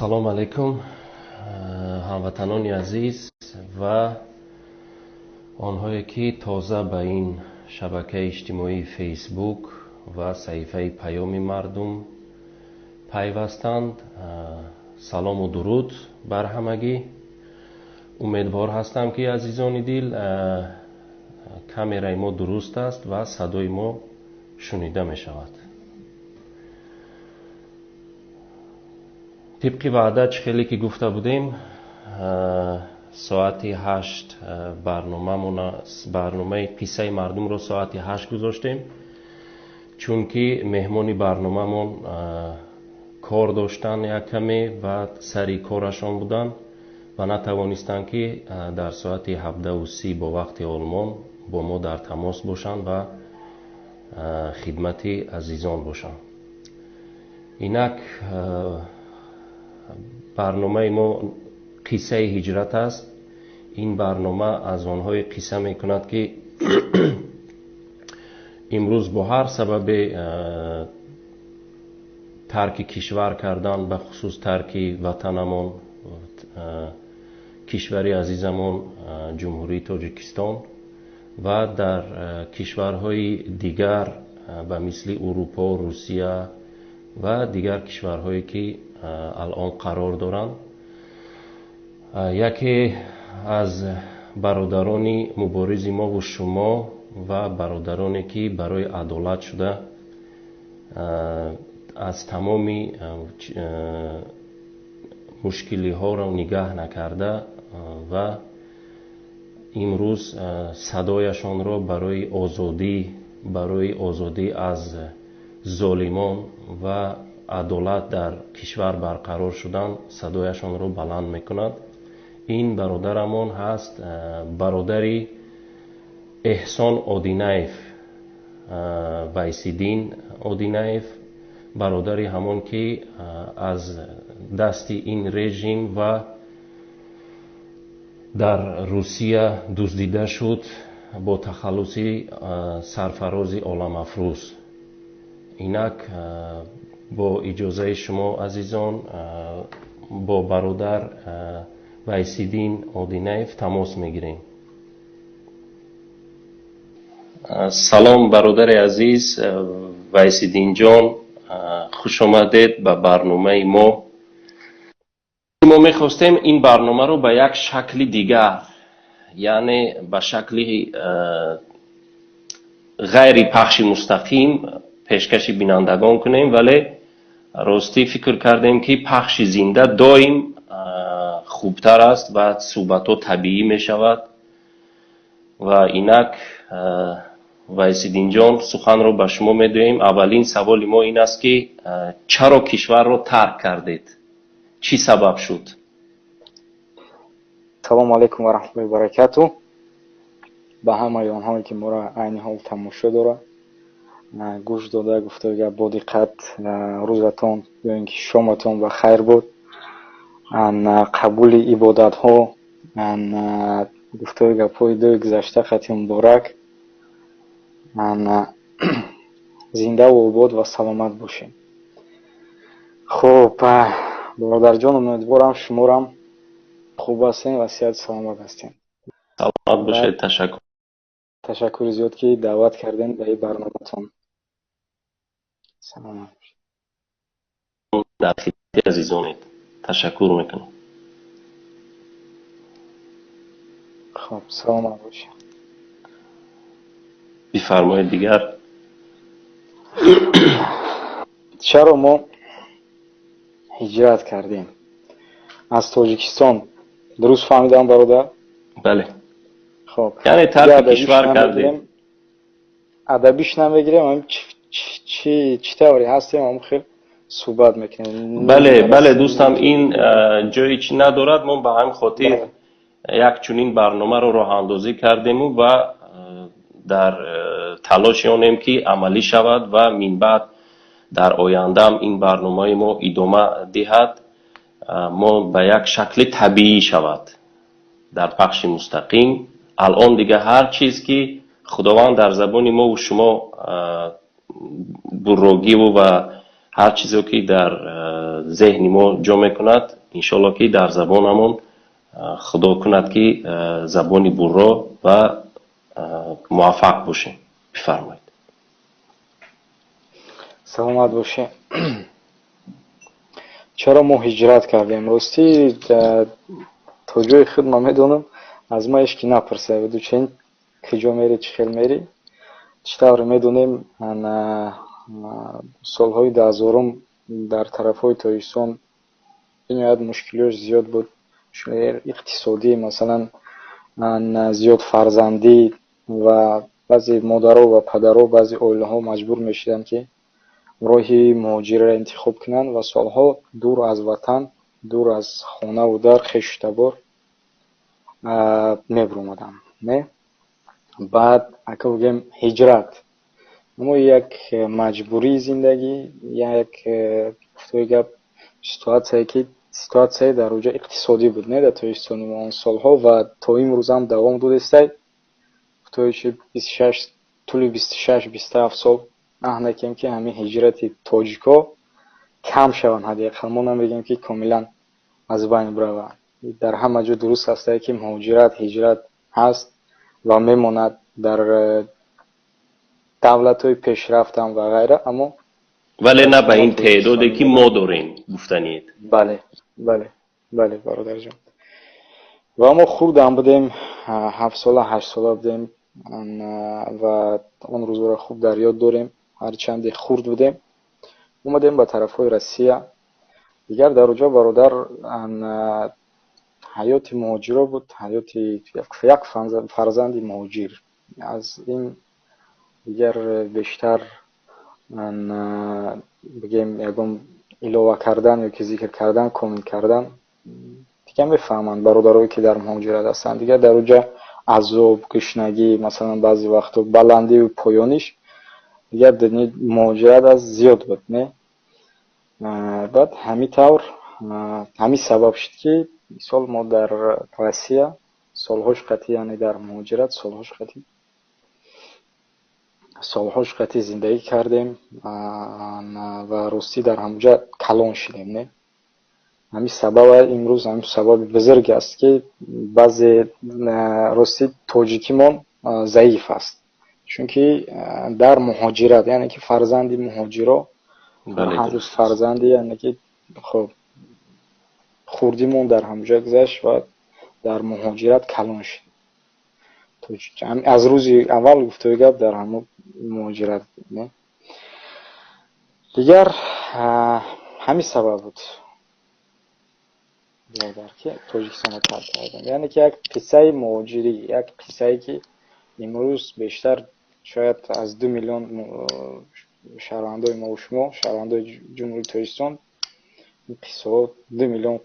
Ассалому алайкум, ҳамватанони азиз ва онҳое, ки тоза ба ин шабакаи иҷтимоии Фейсбук ва саҳифаи Паёми мардум пайвастанд. Салому дуруд бар ҳамагӣ. Умедвор ҳастам, ки, азизони дил, камераи мо дуруст аст ва садои мо шунида мешавад. Тибқи ваъда, чӣ хеле ки гуфта будем, соати 8 барномаи «Қиссаи мардумро» соати 8 гузоштем, чунки меҳмони барномамон кор доштанд як каме ва сари корашон буданд ва натавонистанд, ки дар соати 17:30 бо вақти Олмон бо мо дар тамос бошанд ва хидмати азизон бошанд. Инак, барномаи мо «Қиссаи ҳиҷрат» аст. Ин барнома аз онҳое қисса мекунад, ки имрӯз бо ҳар сабабе тарки кишвар кардан, бахусус тарки ватанамон, кишвари азизамон, Ҷумҳурии Тоҷикистон, ва дар кишварҳои дигар, ба мисли Урупо, Русия ва дигар кишварҳое, ки алон қарор доранд, яке аз бародарони муборизи мову шумо ва бародароне, ки барои адолат шуда, аз тамоми мушкилиҳоро нигаҳ накарда ва имрӯз садояшонро барои озодӣ, барои озодӣ аз золимон ва адолат дар кишвар барқарор шудан садояшонро баланд мекунад. Ин бародарамон ҳаст, бародари Эҳсон Одинаев, Вайсиддин Одинаев, бародари ҳамон, ки аз дасти ин режим ва дар Русия дуздида шуд бо тахаллуси Сарфарози Оламафрӯз. Инак, бо иҷозаи шумо, азизон, бо бародар Вайсиддин Одинаев тамос мегирем. Салом, бародари азиз Вайсиддинҷон, хушомадед ба барномаи мо. Мо мехостем ин барномаро ба як шакли дигар, яъне ба шакли ғайри пахши мустақим пешкаши бинандагон кунем, вале ростӣ фикр кардем, ки пахши зинда доим хубтар аст ва суҳбатҳо табиӣ мешавад. Ва инак, Вайсиддинҷон, суханро ба шумо медиҳем. Аввалин саволи мо ин аст, ки чаро кишварро тарк кардед, чӣ сабаб шуд? Салому алайкум ва раҳматуллоҳи баракату ба ҳамаи онҳое, ки моро айни ҳол тамошо дорад, гӯш дода, гуфтаи гап бо диққат. Рӯзатон ё ин ки шоматон ба хайр буд. Қабули ибодатҳо, гуфтаи гапҳои дуи гузашта қати муборак. Зиндаву обод ва саломат бошед. Хуб, бародарҷон, умедворам, шуморам хуб ҳастем ва сиҳату саломат ҳастем. Саломат бошед, ташаккур. Ташаккури зиёд, ки даъват кардем ба ин барноматон. Саломат. Дар хидмати азизонед, ташаккур мекунам. Хуб, саломат бошед. Бифармоед дигар. Чаро мо ҳиҷрат кардем аз Тоҷикистон? Дуруст фаҳмидам, бародар? Бале. Хоб. Яъне тарки кишвар кардем. Адабиш намегирем, чӣ тавре ҳастем, ҳамон хел суҳбат мекунем. Бале, дӯстам, ин ҷои чӣ надорад. Мо ба ҳамин хотир як чунин барномаро роҳандозӣ кардему ва дар талоши онем, ки амалӣ шавад ва минбаъд дар ояндаам ин барномаи мо идома диҳад, мо ба як шакли табиӣ шавад дар пахши мустақим. Алон дига ҳар чиз, ки Худованд дар забони мову шумо буррогиву ва Ҳар чизе, ки дар зеҳни мо ҷо мекунад, иншолло, ки дар забонамон, худо кунад, ки забони бурро ва муваффақ бошем. Бифармоед. Саломат бошед. Чаро мо ҳиҷрат кардем? Ростӣ, то ҷои худ ман медонам, аз ма ҳеч ки напурсида буду: чен куҷо мери, чӣ хел мери? Чӣ тавре медонем, солҳои 2000-ум дар тарафҳои Тоҷикистон бениҳоят мушкилиёш зиёд буд, иқтисодӣ, масалан, зиёд фарзандӣ, ва баъзе модаро ва падаро, баъзе оилаҳо маҷбур мешуданд, ки роҳи муҳоҷирро интихоб кунанд ва солҳо дур аз ватан, дур аз хонаву дар, хешу табор мебуромаданд, не? Баъд, ака, бигӯем, ҳиҷрат мо як маҷбурии зиндагӣ, як, гуфтои гап, ситуатсияе, ки ситуатсияе дар оҷа иқтисодӣ буд, не, дар Тоҷикистони мо он солҳо ва то имрӯзам давом додистай. Гуфтои чи, 26, тӯли 26, 27 сол аҳнакем, ки ҳамин ҳиҷрати тоҷико кам шаванд ҳадди ақал. Мо намегӯем, ки комилан аз байн бираванд. Дар ҳама ҷо дуруст ҳастае, ки муҳоҷират, ҳиҷрат ҳаст ва мемонад, дар давлатҳои пешрафтам ва ғайра, аммо Вале на ба ин теъдоде, ки мо дорем, гуфтаниед. Бале, бародарҷон. Ва мо хурдам будем, 7-сола, 8-сола будем ва он рӯзҳоро хуб дар ёд дорем. Ҳарчанде хурд будем, омадем ба тарафҳои Россия. Дигар дар оҷо, бародар, ҳаёти муҳоҷиро буд, ҳаёти як фарзанди муҳоҷир. Аз ин дигар бештар, бигем, ягон илова кардан ё ки зикр кардан, комил кардан, дигар мефаҳманд бародарое, ки дар муҳоҷират ҳастанд. Дигар дар оҷа азоб, гушнагӣ, масалан, баъзе вақтҳо баландию поёниш, дигар муҳоҷират аз зиёд буд, не? Баъд ҳамин тавр, ҳамин сабаб шуд, ки мисол мо дар Россия солҳош қатъи, яъне дар муҳоҷират солҳош қатъи зиндагӣ кардем ва ростӣ дар ҳамонҷа калон шудем, не? Ҳамин сабаба имрӯз, ҳамин сабаби бузург аст, ки баъзе, ростӣ, тоҷикимон заиф аст, чунки дар муҳоҷират, яъне ки фарзанди муҳоҷиро ҳар рӯз фарзанди, яъне ки, хоб, хурдимон дар ҳамонҷа гузашт ва дар муҳоҷират калон шуд. Аз рӯзи аввал, гуфтои гап, дар ҳамон муҳоҷират, не? Дигар ҳамин сабаб буд, бародар, ки Тоҷикистонро тарк кардем. Яъне ки як қиссаи муҳоҷирӣ, як қиссае, ки имрӯз бештар шояд аз 2 миллион шаҳрвандои мову шумо, шаҳрвандои Ҷумҳурии Тоҷикистон, ин қиссаҳо 2 миллион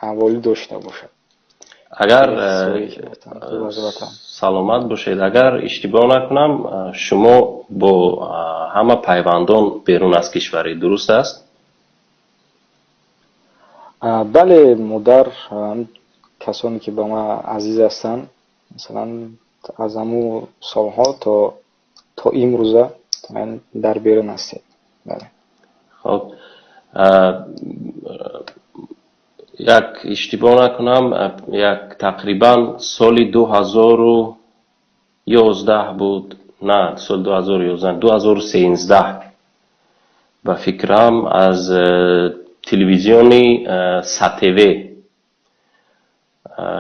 аҳолӣ дошта бошад. Агар, саломат бошед, агар иштибоҳ накунам, шумо бо ҳама пайвандон берун аз кишварӣ, дуруст аст? Бале, модар, касоне, ки ба ман азиз ҳастанд, масалан, аз ҳамун солҳо то имрӯза дар берун ҳастем, бале. Хоб, як иштибоҳ накунам, як тақрибан соли 2011 буд, на соли 2011, 2013, ба фикрам, аз телевизиони САТВ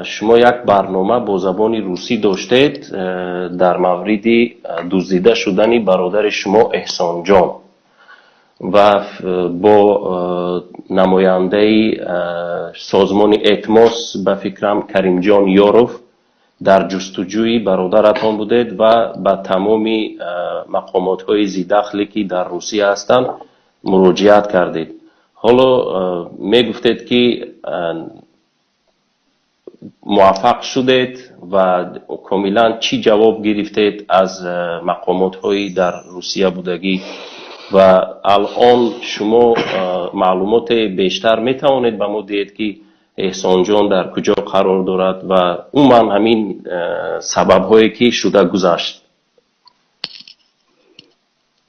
шумо як барнома бо забони русӣ доштед дар мавриди дуздида шудани бародари шумо Эҳсонҷон ва бо намояндаи созмони Этмос, ба фикрам, Каримҷон Ёров, дар ҷустуҷӯи бародаратон будед ва ба тамоми мақомотҳои зидахле, ки дар Русия ҳастанд, муроҷиат кардед. Ҳоло мегуфтед, ки муваффақ шудед ва комилан чӣ ҷавоб гирифтед аз мақомотҳои дар Русия будагӣ ва алон шумо маълумоти бештар метавонед ба мо диҳед, ки Эҳсонҷон дар куҷо қарор дорад ва умуман ҳамин сабабҳое, ки шуда гузашт?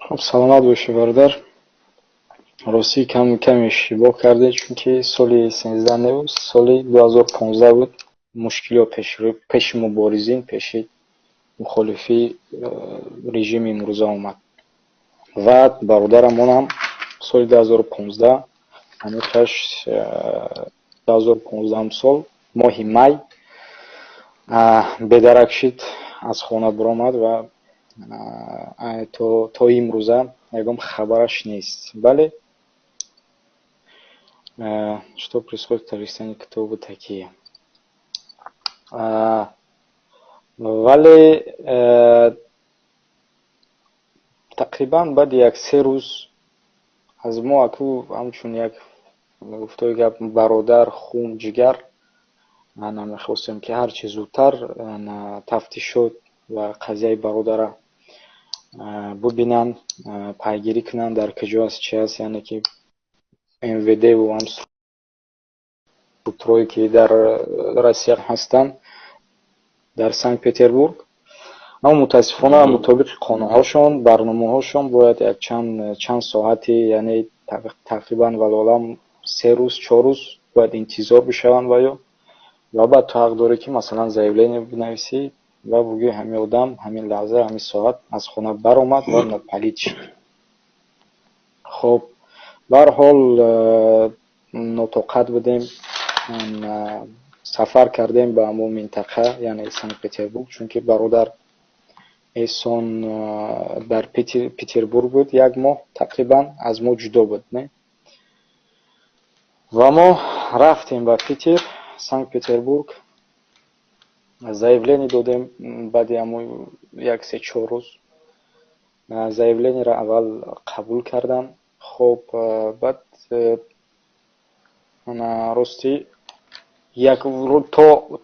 Хуб, саломат бошӣ, бародар. Ростӣ, каме иштибоҳ кардед, чунки соли 13 небуд, соли 2015 буд. Мушкилиҳо пеши муборизин, пеши мухолифи режими имрӯза омад ва бародарамонам соли 2015, аниқаш 2015-ум сол, моҳи май бедарак шид, аз хона биромад ва то имрӯза ягон хабараш нест. Бале, что происходит в Таджикистане, кто вы такие? Вале тақрибан баъди як 3 рӯз аз мо аку ҳамчун як, гуфтои гап, бародар, хун, ҷигар мехостем, ки ҳарчи зудтар тафтишот ва қазияи бародара бубинанд, пайгирӣ кунанд, дар куҷо аст, чи аст, яъне ки МВД ву ҳам структурое, ки дар Россия ҳастанд, дар Санкт Петербург. Аммо мутаассифона, мутобиқи қонунҳошон, барномаҳошон бояд як чанд соати, яъне тақрибан, валлоҳу аълам, 3 рӯз, 4 рӯз бояд интизор бишаванд ва ё ва баъд ту ҳақ дорӣ, ки масалан заявление бинависӣ ва бугӯӣ, ҳамин одам ҳамин лаҳза, ҳамин соат аз хона баромад ва нопадид шуд. Хоб, ба ҳар ҳол, нотоқат будем, сафар кардем ба ҳамон минтақа, яъне Санкт Петербург, чунки бародар Эҳсон дар Петербург буд, як моҳ тақрибан аз мо ҷудо буд, не? Ва мо рафтем ба Питер, Санкт Петербург, заявление додем. Баъди ҳамон як 3-4 рӯз заявлениеро аввал қабул кардам. Хоб, баъд, ростӣ, як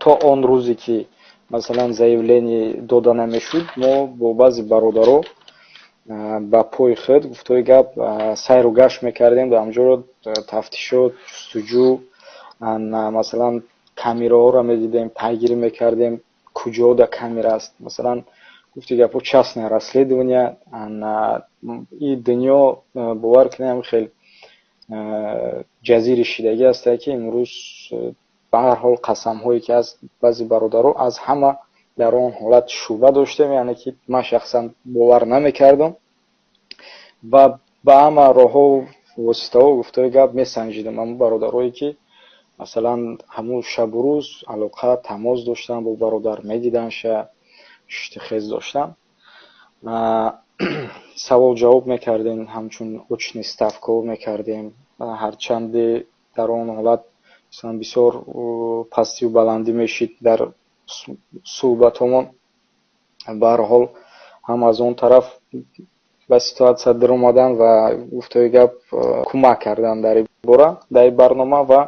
то он рӯзе, ки масалан заявление дода намешуд, мо бо баъзе бародаро ба пои худ, гуфтои гап, сайру гашт мекардем дар ҳамҷоро, тафтишот, ҷустуҷӯ, масалан камераҳоро медидем, пайгирӣ мекардем, куҷо да камера аст. Масалан, гуфти гапҳо, частное расследование. И дунё, бовар кунем, хел ҷазири шидагӣ ҳастае, ки имрӯз ба ҳар ҳол қасамҳое, ки аст, баъзе бародаро аз ҳама дар он ҳолат шӯъба доштем, яъне ки ман шахсан бовар намекардам ва ба ҳама роҳҳо, воситаҳо, гуфтои гап, месанҷидам ҳамун бародарое, ки масалан ҳамун шабу рӯз алоқа, тамос доштанд бо бародар, медиданша, хез доштанд, савол ҷавоб мекардем, ҳамчун очный ставкаҳо мекардем. Ҳарчанде дар он ҳолат масалан бисёр пастию баландӣ мешид дар суҳбатҳомон, ба ҳар ҳол ҳам аз он тараф ба ситуация даромадан ва, гуфтои гап, кӯмак кардан дар ин бора, дар ин барнома ва,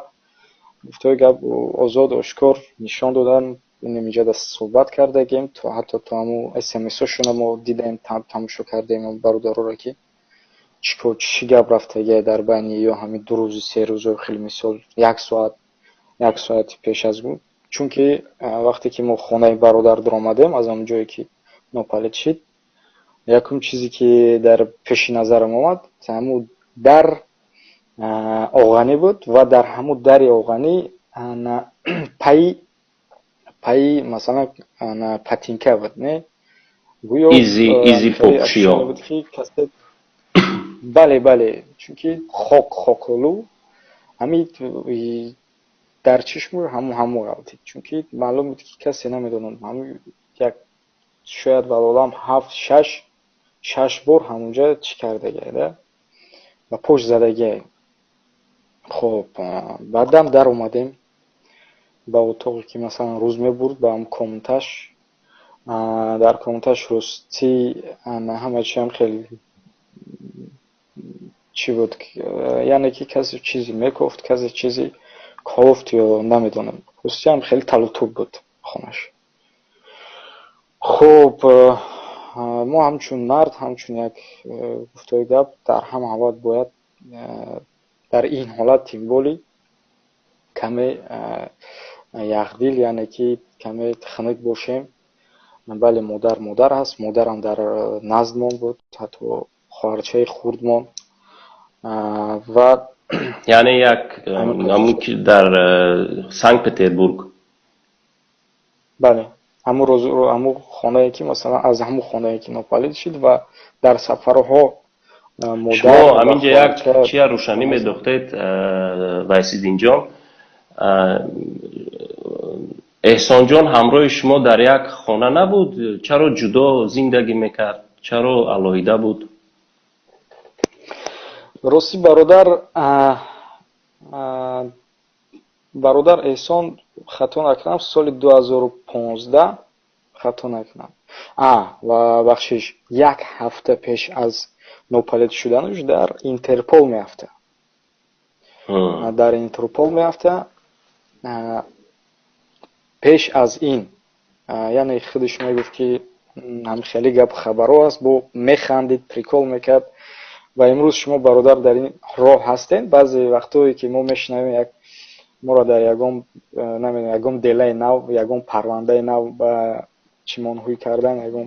гуфтои гап, озод, ошкор нишон додан. Инҷа суҳбат кардагем, то ҳатто то ҳамун смсҳошонро мо дидем, тамошо кардем бародароро, ки чӣ гап рафтагия дар байни ё ҳамин 2 рӯзи, 3 рӯзо, хеле мисол як соат, як соати пеш аз, чунки вақте ки мо хонаи бародар даромадем, аз он ҷое, ки нопадид шид, якум чизе, ки дар пеши назарам омад, ҳамун дар оғанӣ буд ва дар ҳамун дари оғанӣ пайи масалан патинка буд, не? Гӯё изи попшиё. Буд, ки касе, бале, чунки хок, хоколу ҳамин дар чишму ҳамун ғалтид, чунки маълум буд, ки касе, намедонам, ҳамун як шояд, валлоҳу аълам, ҳафт, шаш бор ҳамунҷа чӣ кардагида ба пош задагиай. Хоб, баъдам даромадем ба утоқе, ки масалан рӯз мебурд, ба ҳамн комнаташ. Дар комнаташ, ростӣ, ҳама чиам хеле чӣ буд, яъне ки касе чизе мекофт, касе чизе кофт ё намедонам, ростиам хеле талутуб буд хонаш. Хуб, мо ҳамчун мард, ҳамчун як, гуфтои гап, дар ҳама ҳолат бояд, дар ин ҳолат тем более каме яхдил, яъне ки каме хунук бошем. Бале, модар модар аст, модарам дар наздмон буд, ҳатто Хоҳарчаи хурдмон ва Яъне як ҳамун ки дар Санкт Петербург? Бале, ҳамун рӯз, ҳамун хонае ки, масалан, аз ҳамун хонае ки нопадид шуд ва дар сафарҳо. Шумо ҳаминҷа як чия рӯшанӣ медохтед, Вайсиддинҷон. Эҳсонҷон ҳамроҳи шумо дар як хона набуд? Чаро ҷудо зиндагӣ мекард? Чаро алоҳида буд? Ростӣ, бародар Эҳсон, хато накунам, соли 2015, хато накунам, ва бахшиш, як ҳафта пеш аз нопадид шуданаш дар Интерпол меафта, дар Интерпол меафта. Пеш аз ин, яъне, худаш мегуфт, ки ҳам хеле гап хабаро аст, бо механдид, прикол мекард. Ва имрӯз шумо, бародар, дар ин роҳ ҳастем. Баъзе вақтое ки мо мешунавем, як моро дар ягон, намедонам, ягон делаи нав, ягон парвандаи нав ба чимонҳӯй кардан, ягон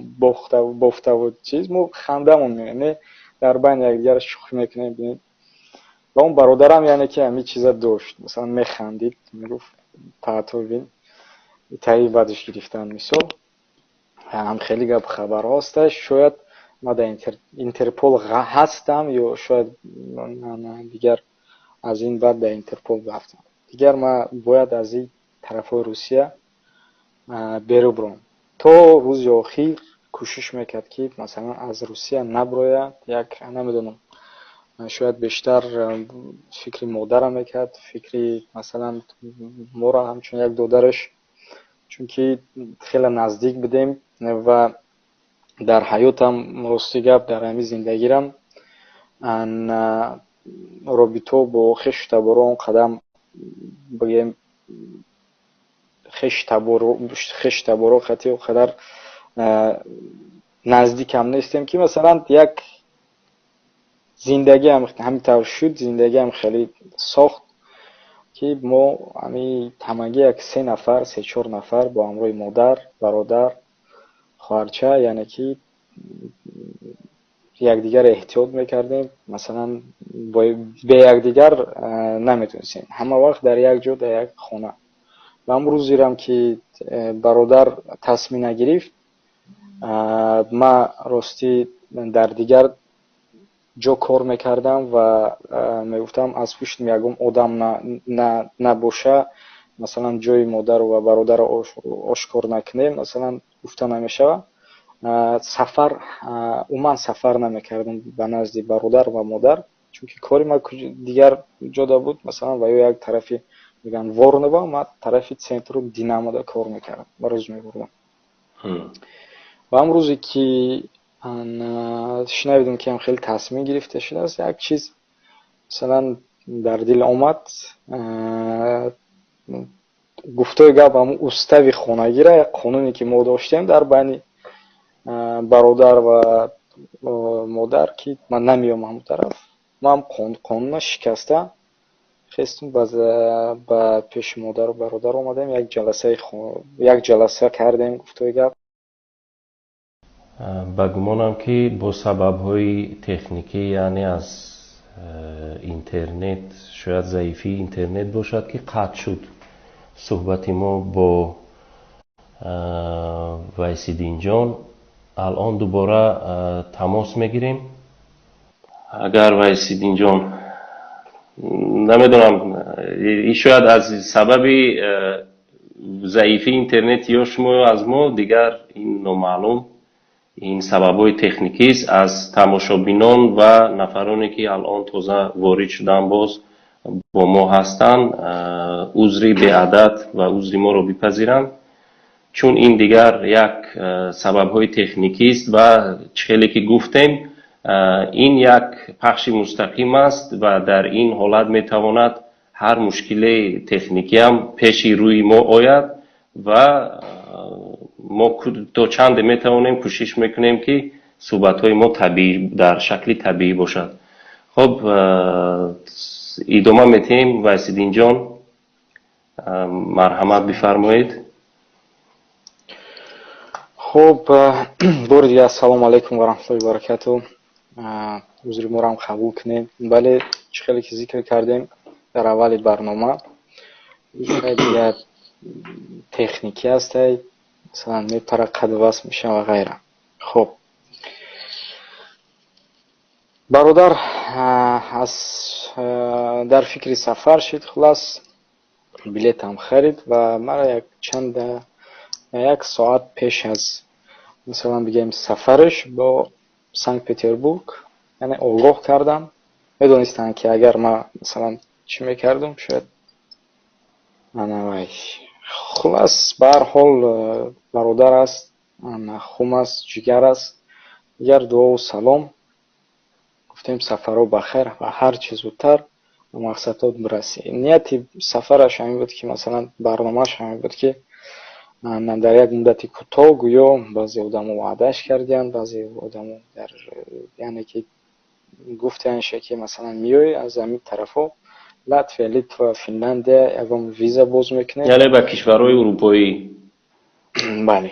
бофтаву чиз, мо хандамон меояд, не, дар байни якдигар шӯхӣ мекунем, бинед. Ва он бародарам, яъне, ки ҳамин чиза дошт, масалан, механдид, мегуфт: «Таато бин, таи бадаш гирифтан». Мисол, ҳам хеле гап хабарҳо ҳасташ. Шояд ма дар Интерпол ҳастам ё шояд дигар аз ин баъд дар Интерпол рафтам. Дигар ма бояд аз ин тарафҳои Русия берун биром. То рӯзи охир кӯшиш мекард, ки, масалан, аз Русия наброяд. Як, намедонам, шояд бештар фикри модарам мекард, фикри, масалан, моро ҳамчун як додараш, чунки хеле наздик будем. Ва дар ҳаётам, рости гап, дар ҳамин зиндагирам робито бо хешу таборо он қадам, бигем, хешу таборо хати он қадар наздикам нестем, ки, масалан, як зиндагиам ҳамин тавр шуд, зиндагиам хеле сохт, ки мо ҳами ҳамагӣ як се нафар, се чор нафар бо ҳамроҳи модар, бародар, хоҳарча, яъне ки якдигарро эҳтиёт мекардем. Масалан, бе якдигар наметонистем, ҳама вақт дар як ҷо, дар як хона. Ва ҳам рӯзерам ки бародар тасмим нагирифт, ма, ростӣ, дар дигар ҷо кор мекардам ва мегуфтам, аз пуштим ягон одам набоша, масалан, ҷои модару ва бародарро ошкор накунем, масалан, гуфта намешавад. Сафар, умуман сафар намекардам ба назди бародар ва модар, чунки кори ма дигар ҷода буд. Масалан, ва ё як тарафи, мегӯянд, Вороново, ма тарафи центру Динамода кор мекардам ва рӯз мебурдам. Ва ҳам рӯзе ки шунавидам, ки ҳам хеле тасмим гирифта шудааст, як чиз, масалан, дар дил омад. Гуфтои гап, ҳамун устави хонагира, як қонуне ки мо доштем дар байни бародар ва модар, ки ман намеём ҳамун тараф, ман қонуна шикаста хестум, ба пеши модару бародар омадем, як ҷаласа кардем, гуфтои гап. Ба гумонам, ки бо сабабҳои техникӣ, яъне аз интернет, шояд заифии интернет бошад, ки қатъ шуд суҳбати мо бо Вайсиддинҷон. Алон дубора тамос мегирем. Агар Вайсиддинҷон, намедонам, шояд аз сабаби заифии интернет ё шумо ё аз мо, дигар ин номаълум, ин сабабҳои техникист. Аз тамошобинон ва нафароне, ки алон тоза ворид шудан, боз бо мо ҳастанд, узри беадад ва узри моро бипазиранд, чун ин дигар як сабабҳои техникист. Ва чӣ хеле ки гуфтем, ин як пахши мустақим аст ва дар ин ҳолат метавонад ҳар мушкилаи техникиам пеши рӯи мо ояд. Ва мо то чанде метавонем, кӯшиш мекунем, ки суҳбатҳои мо табиӣ, дар шакли табиӣ бошад. Хуб, идома метиҳем. Вайсиддинҷон, марҳамат, бифармоед. Хуб, бори дигар ассалому алайкум ва раҳматуллоҳи баракату. Узри моро қабул кунед. Бале, чӣ хеле ки зикр кардем дар аввали барнома, дигар техникӣ ҳастай, масалан мепара, қад васл меша ва ғайра. Хуб, бародар аз дар фикри сафар шид, хулас билетам харид ва мара як чанд як соат пеш аз, масалан бигем, сафараш бо Санкт Петербург, яъне огоҳ кардам. Медонистанд, ки агар ман, масалан, чӣ мекардум, шояд анавай. Хулас, ба ҳар ҳол, бародар аст, хум аст, ҷигар аст. Дигар дуову салом гуфтем, сафарҳо ба хайр ва ҳарчи зудтар ба мақсадҳот бирасӣ. Нияти сафараш ҳамин буд, ки масалан барномааш ҳамин буд, ки дар як муддати кӯтоҳ, гӯё баъзе одамо ваъдааш кардиянд, баъзе одамо дар, яъне ки гуфтаянша, ки масалан меоӣ аз ҳамин тарафҳо, Латвия, Литва, Финляндия, ягон виза боз мекунед. Яъне ба кишварҳои урупоӣ. Бале,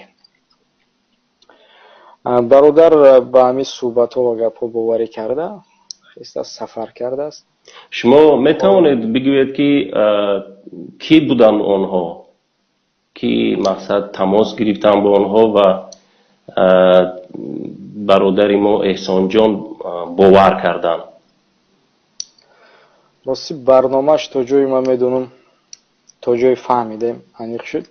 бародар ба ҳамин суҳбатҳо ва гапҳо боварӣ карда, хеста сафар кардааст. Шумо метавонед бигӯед, ки кӣ буданд онҳо, ки мақсад тамос гирифтанд бо онҳо ва бародари мо Эҳсонҷон бовар карданд? Рости, барномааш, то ҷое ман медонам, то ҷое фаҳмидем, аниқ шуд,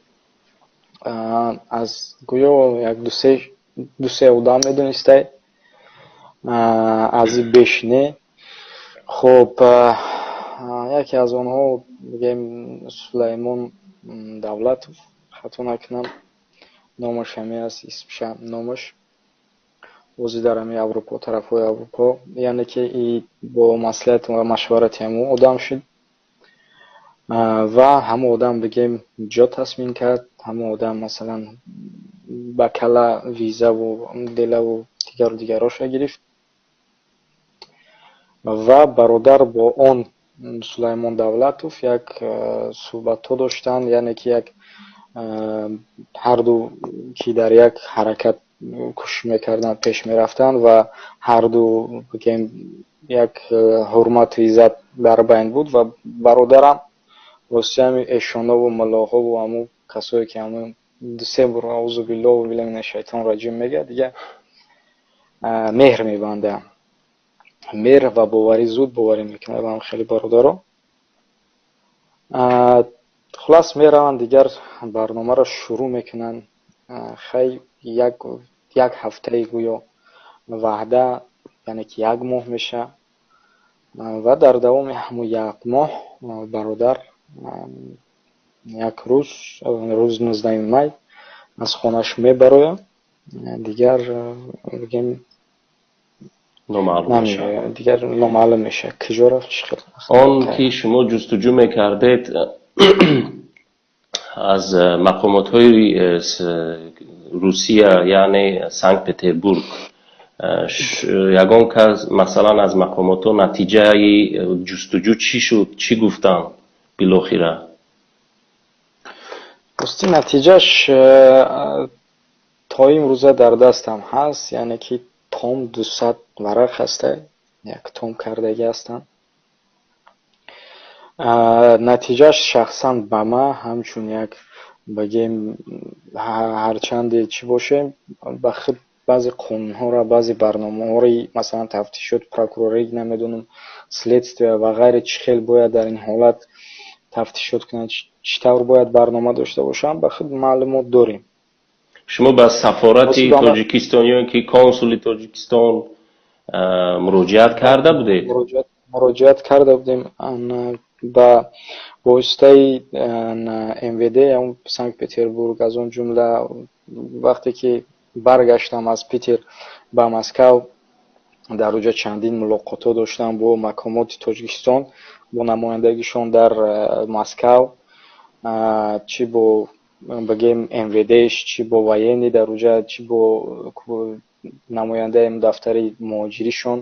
аз гӯё як дусе одам медонистай, аз и беш не. Хуб, яке аз онҳо, бигем, Сулаймон Давлатов, хато накунам, номаш ҳамин аст, исмша, номаш бози дар ҳамин Аврупо, тарафҳои Аврупо, яъне ки и бо маслиҳат ва машварати ҳамон одам шуд ва ҳамон одам, бигем, ҷо тасмин кард. Ҳамон одам, масалан, ба кала визаву делаву дигару дигароша гирифт ва бародар бо он Сулаймон Давлатов як суҳбатҳо доштанд, яъне ки як ҳарду ки дар як ҳаракат кӯшиш мекарданд, пеш мерафтанд ва ҳарду, бигем, як ҳурмату иззат дар байн буд. Ва бародарам рости ҳами эшонову муллоҳову ҳамун касое ки ҳамун дусе бор аузу биллоҳу билла мина шайтон раҷим мегӯяд, дигар меҳр мебанда, меҳр ва боварӣ, зуд боварӣ мекунад ба хеле бародаро. Хулас, мераванд, дигар барномаро шурӯъ мекунанд. Хай, як ҳафтаи гӯё ваъда, яъне ки як моҳ меша ва дар давоми ҳамун як моҳ бародар як рӯз, рӯзи 19-уми май, аз хонааш мебарояд, дигар, бигем, дигар номаълум мешавад, куҷо рафт, чӣ хел. Он ки шумо ҷустуҷӯ мекардед аз мақомотҳои Русия, яъне Санкт Петербург, ягон кас, масалан, аз мақомотҳо натиҷаи ҷустуҷӯ чӣ шуд, чӣ гуфтанд билохира? Рости, натиҷаш то имрӯза дар дастам ҳаст, яъне ки том 200 варақ ҳаста, як том кардагӣ ҳастанд. Натиҷаш шахсан ба ман ҳамчун як, бигем, ҳарчанде чӣ бошем, ба худ баъзе қонунҳоро, баъзе барномаҳои, масалан, тафтишот, прокурорӣ, намедонам, следствия ва ғайре, чӣ хел бояд дар ин ҳолат тафтишот кунанд, чӣ тавр бояд барнома дошта бошанд, ба худ маълумот дорем. Шумо ба сафорати Тоҷикистон ё ки консули Тоҷикистон муроҷиат карда будед? Муроҷиат карда будем ба воситаи МВД Санкт Петербург. Аз он ҷумла вақте ки баргаштам аз Питер ба Москав, дар оҷа чандин мулоқотҳо доштам бо мақомоти Тоҷикистон, бо намояндагишон дар Москав, чӣ бо, бигем, МВДш, чӣ бо военный дар оҷа, чӣ бо намояндаи дафтари муҳоҷиришон.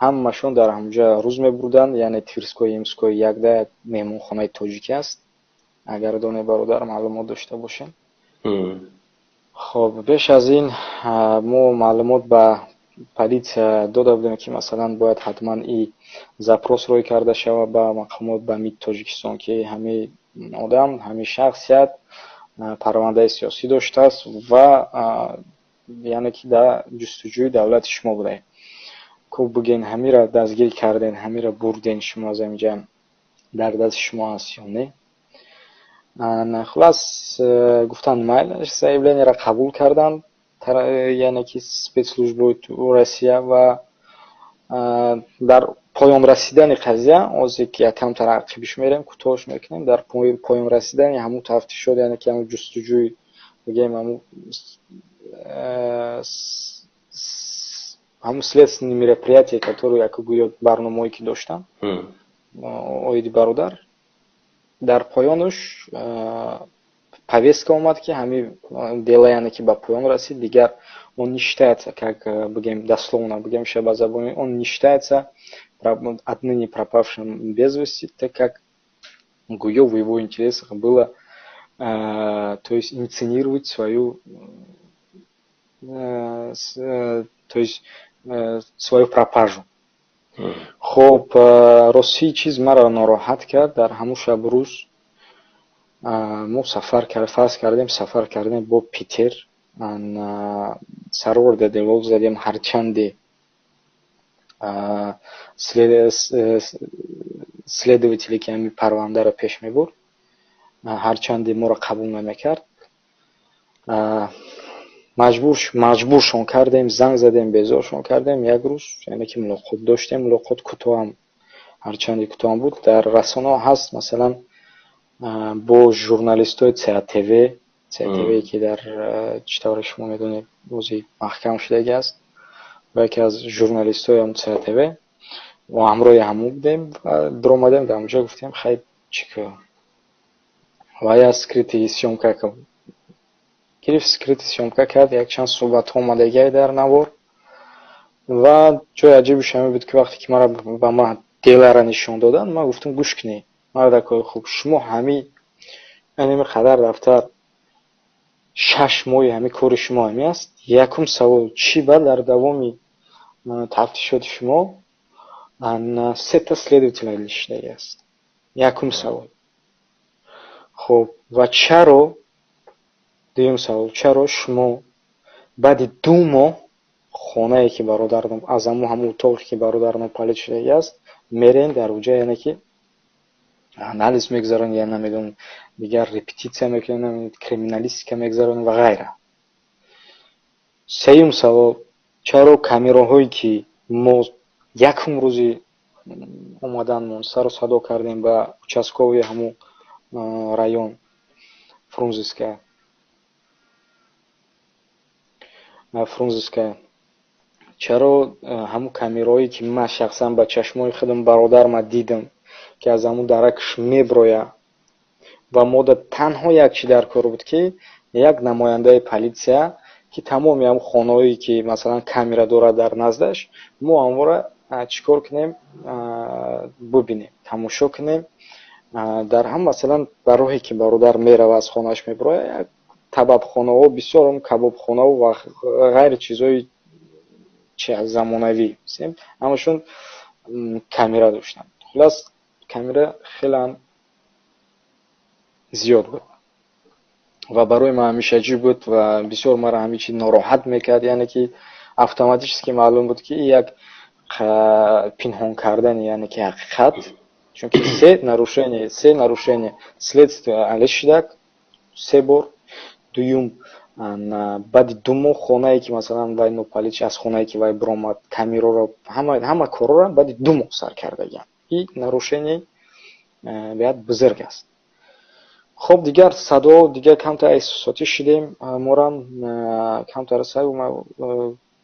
Ҳамашон дар ҳамҷа рӯз мебурданд, яъне Тверской, Ямской якда як меҳмонхонаи тоҷикӣ аст, агар доне, бародар, маълумот дошта бошем. Хоб, беш аз ин мо маълумот ба Полиция дода будем, ки, масалан, бояд ҳатман и запрос рӯй карда шавад ба мақомот, ба МИД Тоҷикистон, ки ҳамин одам, ҳамин шахсият парвандаи сиёсӣ доштааст ва яъне ки дар ҷустуҷӯи давлати шумо будаем. Ку буген, ҳамира дастгир карден, ҳамира бурден, шумо аз ҳаминҷа дар дасти шумо ҳаст ё не? Хулас, гуфтанд, майлаш, заявление ро қабул карданд, яъне ки спецслужб ои Россия. Ва дар поён расидани қазия, озе ки якамтар ақибиш мерем, кӯтоҳш мекунем, дар поён расидани ҳамун тафтишот, яъне ки ҳамун ҷустуҷӯй, бигем, ҳамун следственные мероприятия, которые, яко гӯё, барномаое ки доштанд оиди бародар, дар поёнуш повестка омад, ки ҳамин дело, яъне ки, ба поён расид, дигар он не считается, как, бигем, дословно бигем, ша ба забони, он не считается отныне пропавшим без вести, так как гӯё в его интересах было, то есть, инсценировать свою, то есть, свою пропажу. Хоб, ростии чиз маро нороҳат кард. Дар ҳамун шабу рӯз мо сафар, фарз кардем, сафар кардем бо Питер, Сарвар Деделов задем. Ҳарчанде следователь е ки ҳамин парвандаро пеш мебурд, ҳарчанде моро қабул намекард, маҷбуршон кардем, занг задем, безоршон кардем. Як рӯз, яъне ки, мулоқот доштем. Мулоқот кӯтоҳам, ҳарчанде кӯтоҳам буд, дар расонаҳо ҳаст, масалан, бо журналистҳои ЦАТВ, ЦАТВ, ки дар, чӣ тавре шумо медонед, бози маҳкам шудагӣ аст, ва яке аз журналистҳои ҳам ЦАТВ мо ҳамроҳи ҳамон будем ва дуромадем. Дар онҷо гуфтем, хай, чӣ ка ва я скрытый съёмка гирифт, скрытый съёмка кард, якчанд суҳбатҳо омадагиай дар навор. Ва ҷои аҷибиш ҳамин буд, ки вақте ки мара ба ман дело ра нишон доданд, ман гуфтам: «Гӯш кунед, мардакои хуб, шумо ҳамин аними қадар дафтар, 6 моҳи ҳамин кори шумо ҳамин аст. Якум савол: чӣ ба дар давоми тафтишоти шумо сета следователь шудагӣ аст?» Якум савол. Хуб, ва чаро, дуюм савол, чаро шумо баъди 2 моҳ хонае ки бародарам, аз ҳамун утоқе ки бародарам палид шудагӣ аст, мерен, дар уҷа, яъне ки, анализ мегузаронед, я намедонам, дигар репетитсия мекунед, криминалистика мегузаронед ва ғайра? Сеюм савол: чаро камераҳое ки мо якум рӯзи омаданмон сару садо кардем ба участковый ҳамун район, Фрунзенская, чаро ҳамун камераҳое ки ман шахсан ба чашмои худам бародарма дидам, ки аз ҳамун даракш меброяд, ва мода танҳо як чи дар кор буд, ки як намояндаи политсия, ки тамоми ҳамун хонаҳое ки, масалан, камера дорад дар наздаш, мо ҳамвора чӣ кор кунем, бубинем, тамошо кунем. Дар ҳам, масалан, ба роҳе ки бародар мерава, аз хонааш мебирояд, як табабхонаҳо, бисёр кабобхонаҳо ва ғайри чизҳои чи замонавӣ, ҳамашон камера доштанд. Хулас, камера хелеам зиёд буд ва барои ман ҳамеша аҷиб буд ва бисёр маро ҳамин чи нороҳат мекард. Яъне ки автоматически маълум буд, ки як пинҳон кардани, яъне ки, ҳақиқат, чунки се нарушение следствие алиш шудак се бор. Дуюм, баъди 2 моҳ хонае ки, масалан, вай нопалич, аз хонае ки вай биромад, камераро, ҳама корҳоро баъди 2 моҳ сар кардагиам, и нарушение беҳад бузург аст. Хоб, дигар садо, дигар камтар эҳсосотӣ шудем, морам камтар сай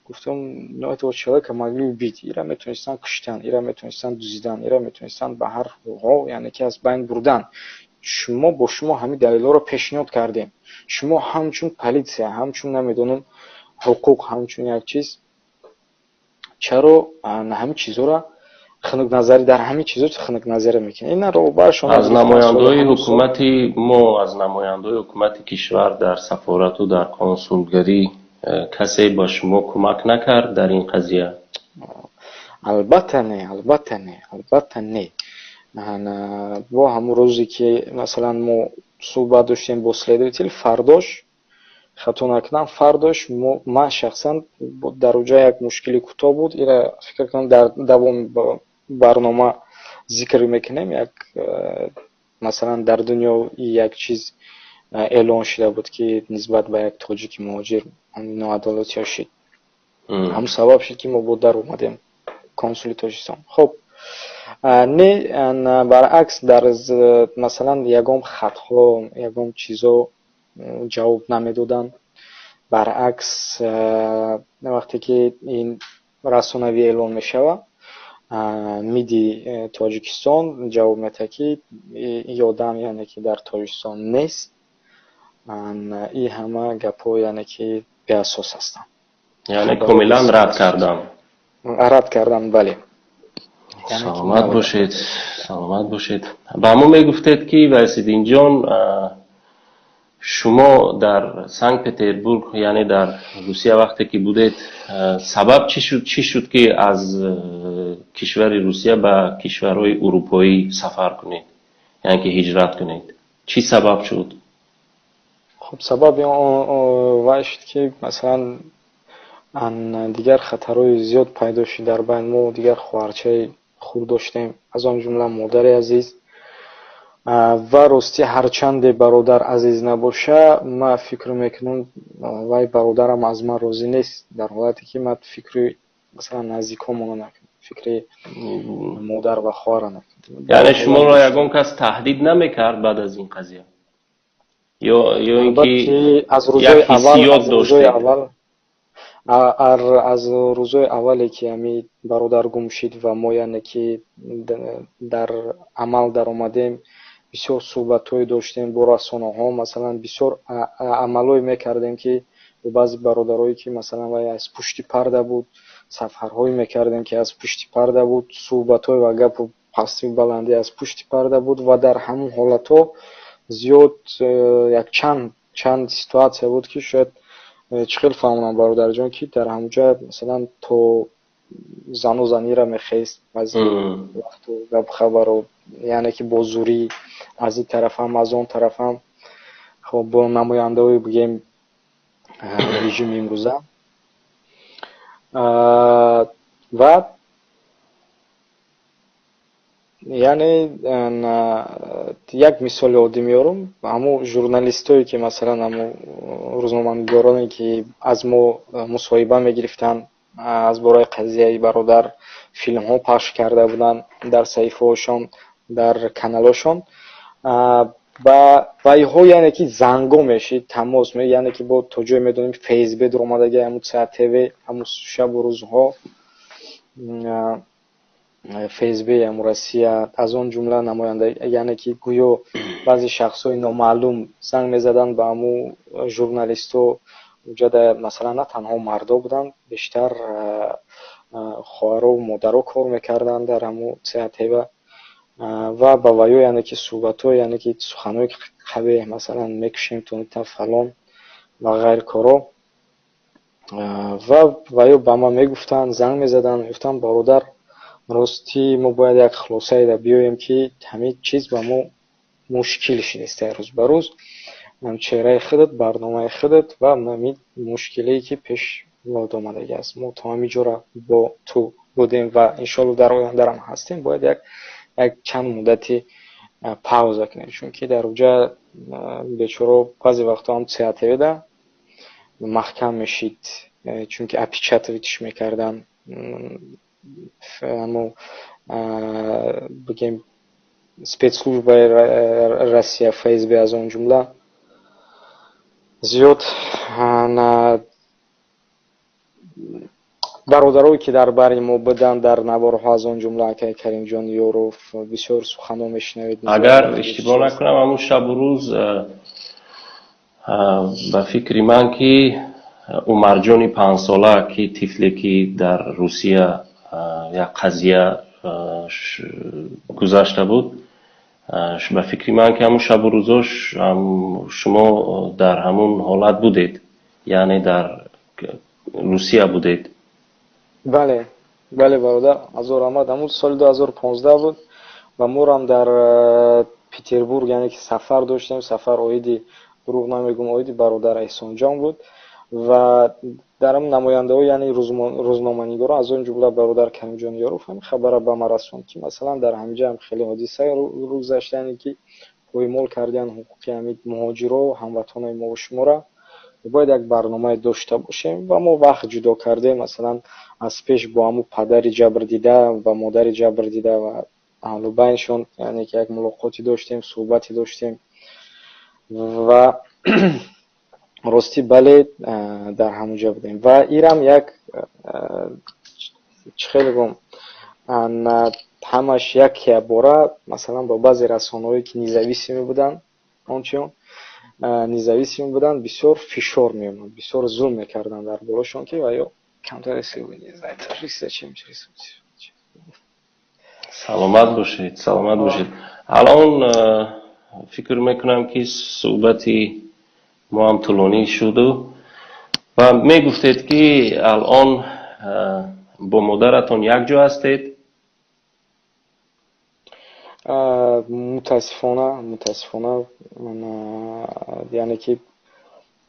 гуфтам: «Ну, этого человека могли убить, ира метавонистанд куштан, ира метавонистанд дузидан, ира метавонистанд ба ҳар ҳол, яъне ки, аз байн бурдан. Шумо, бо шумо ҳамин далелҳоро пешниҳод кардем, шумо ҳамчун политсия, ҳамчун, намедонам, ҳуқуқ, ҳамчун як чиз, чаро ҳамин чизҳоро хунукназарӣ, дар ҳамин чизҳо хунукназарӣ мекунед?» Ина роҳбаршон. Аз намояндаҳои ҳукумати мо, аз намояндаҳои ҳукумати кишвар дар сафорату дар консулгарӣ. Касе ба шумо кӯмак накард дар ин қазия? Албатта не, албатта не, албатта не. Бо ҳамун рӯзе, ки масалан мо суҳбат доштем бо следователь, фардош, хато накунам, фардош ман шахсан дар уҷа як мушкили кӯтоҳ буд. Ира фикр кунам, дар давоми барнома зикр мекунем. Як масалан, дар дунё як чиз эълон шуда буд, ки нисбат ба як тоҷики муҳоҷир ноадолатиҳо шид. Ҳамун сабаб шуд, ки мо бо дар омадем консули Тоҷикистон. Хуб, не, баръакс, дар масалан ягон хатҳо, ягон чизо ҷавоб намедоданд. Баръакс, вақте ки ин расонавӣ эълон мешавад, МИДи Тоҷикистон ҷавоб медиҳад, ки ин одам, яъне ки, дар Тоҷикистон нест, ин ҳама гапҳо, яъне ки, беасос ҳастанд. Яъне комилан рад кардам. Рад кардан, бале. Саломат бошед, саломат бошед. Ба мо мегуфтед, ки Вайсиддинҷон, шумо дар Санкт Петербург, яъне дар Русия, вақте ки будед, сабаб чӣ шуд, ки аз кишвари Русия ба кишварҳои урупоӣ сафар кунед, яъне ки ҳиҷрат кунед? Чӣ сабаб шуд? Хуб, сабаби вай шуд, ки масалан дигар хатарҳои зиёд пайдо шуд дар байн. Мо дигар хоҳарчаи хурд доштем, аз он ҷумла модари азиз. Ва ростӣ, ҳарчанде бародар азиз набоша, ман фикр мекунам, вай бародарам аз ман розӣ нест, дар ҳолате ки ман фикри масалан наздиконмонро накунам, фикри модар ва хоҳарро накунам. Яъне шуморо ягон кас таҳдид намекард баъд аз ин қазия ё ин ки аз рӯзои аввал, аз рӯзои аввале, ки ҳами бародар гум шид ва мо, яъне ки, дар амал даромадем, бисёр суҳбатҳое доштем бо расонаҳо. Масалан, бисёр амалҳое мекардем, ки бо баъзе бародарое, ки масалан вай аз пушти парда буд, сафарҳое мекардем, ки аз пушти парда буд, суҳбатҳое ва гапу пастию баландӣ аз пушти парда буд. Ва дар ҳамон ҳолатҳо зиёд як чанд ситуация буд, ки шояд чӣ хел фаҳмонам, бародарҷон, ки дар ҳамонҷа масалан то зану занира мехест баъзе вақту гап хабару, яъне ки бо зӯрӣ аз ин тарафам, аз он тарафам, хоб, бо намояндаҳои, бигем, режими имрӯза. Ва яъне як мисоли оддӣ меорам: ҳамун журналистое, ки масалан ҳамун рӯзноманигороне, ки аз мо мусоҳиба мегирифтанд аз бораи қазияи бародар, филмҳо пахш карда буданд дар саҳифаҳошон, дар каналҳошон, ба вайҳо, яъне ки, занго мешид, тамос, яъне ки, бо то ҷое медонем, ФСБ дуромадаги, ҳамун ЦАТВ, ҳамун шабу рӯзҳо ФСБ ҳамун Россия, аз он ҷумла намоянда, яъне ки, гӯё баъзе шахсҳои номаълум занг мезаданд ба ҳамун журналистҳо. Уҷада масалан на танҳо мардо буданд, бештар хоҳару модаро кор мекарданд дар ҳамун ЦАТВ. Ва ба ваё, яъне ки, суҳбатҳо, яъне ки, суханҳое, ки қабеҳ, масалан, мекушем то фалон ва ғайр коро. Ва ваё ба ман мегуфтанд, занг мезаданд, мегуфтанд: «Бародар, ростӣ, мо бояд як хулосаеда биёем, ки ҳамин чиз ба мо мушкил шудааст рӯз ба рӯз. Чеҳраи худат, барномаи худат ва ҳамин мушкилие, ки пеш омадагӣ аст, мо то ҳамин ҷора бо ту будем ва иншоалло дар ояндарам ҳастем. Бояд як чанд муддати пауза кунем, чунки дар уҷа бечоро баъзе вақтҳо ҳам ЦАТВда маҳкам мешид, чунки опечатывать мекарданд ҳамо, бигем, спецслужбаи Россия, ФСБ, аз он ҷумла зиёд бародарое, ки дар бари мо буданд дар наворҳо, аз он ҷумла акай Каримҷон Ёров, бисёр суханҳо мешунавед.» Агар иштибоҳ накунам, ҳамун шабу рӯз, ба фикри ман, ки Умарҷони 5-сола, ки тифле, ки дар Русия як қазия гузашта буд, ба фикри ман, ки ҳамун шабу рӯзо шумо дар ҳамун ҳолат будед, яъне дар Русия будед. Бале, бале, бародар, ҳазор раҳмат. Ҳамун соли 2015 буд ва морам дар Петербург, яъне ки сафар доштем. Сафар оиди, дурӯғ намегӯм, оиди бародар Эҳсонҷон буд ва дар ҳам намояндаҳо, яъне рӯзноманигорон, аз он ҷумла бародар Каримҷон Ёров ҳамин хабарро ба ман расонд, ки масалан дар ҳаминҷа ҳам хеле ҳодиса рӯ гузашта, яъне ки поймол кардиан ҳуқуқи ҳамин муҳоҷиро, ҳамватанои мову шуморо. Бояд як барномае дошта бошем ва мо вақт ҷудо кардем, масалан аз пеш бо ҳамун падари ҷабрдида ва модари ҷабрдида ва аҳлу байншон, яъне ки як мулоқоте доштем, суҳбате доштем ва ростӣ, бале, дар ҳамон ҷо будем. Ва ирам як, чӣ хеле гум, ҳамаш як бора, масалан, бо баъзе расонаҳое, ки независимый буданд, ончиён независимый буданд, бисёр фишор меомад, бисёр зулм мекарданд дар болошон, ки ва ё камтар. Саломат бошед, саломат бошед. Алон фикр мекунам, ки суҳбати мо ҳам тӯлонӣ шуду ва мегуфтед, ки алон бо модаратон якҷо ҳастед. Мутаассифона, мутаассифона, яъне ки